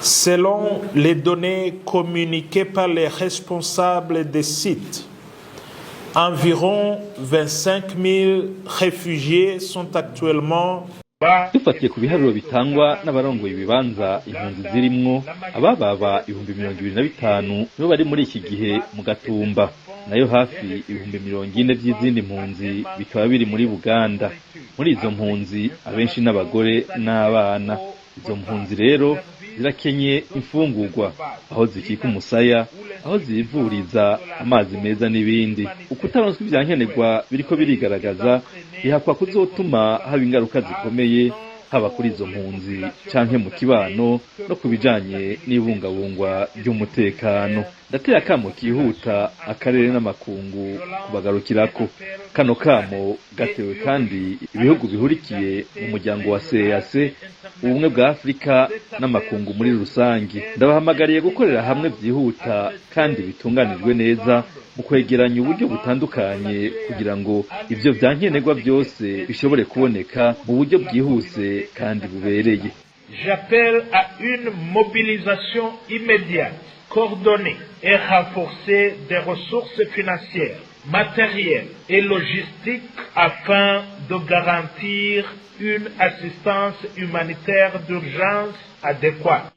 Selon les données communiquées par les responsables des sites, environ 25 000 réfugiés sont actuellement Dufatiye ku biharuro bitangwa n'abarongoye ibibanza impunzi zirimwo, abababa 25,000 nibo bari muri iki gihe mu Gatumba, nayo hafi 40,000 vy'izindi mpunzi bikaba biri muri Buganda. Muri izo mpunzi abenshi n'abagore n'abana. Izo mpunzi rero zirakenye imfungurwa, aho zikika umusaya, aho zivuriza, amazi meza n'ibindi. Ukutaronswa ivyankenerwa biriko birigaragaza bihakwa kuzotuma haba ingaruka zikomeye, haba kuri izo mpunzi canke mu kibano no ku bijanye n'ibungabungwa ry'umutekano. Ndateye akamo kihuta akarere n'amakungu kubagarukirako. Kano kamo gatewe kandi ibihugu bihurikiye mu muryango wa CAC, Ubumwe bwa Afurika n'amakungu muri rusangi. Ndabahamagariye gukorera hamwe vyihuta kandi bitunganijwe neza mu kwegeranya uburyo butandukanye kugira ngo ivyo vyankenerwa vyose bishobore kuboneka mu buryo bwihuse kandi bubereye. J'appelle à une mobilisation immédiate, coordonnée et renforcée des ressources financières, matérielles et logistiques afin de garantir une assistance humanitaire d'urgence adéquate.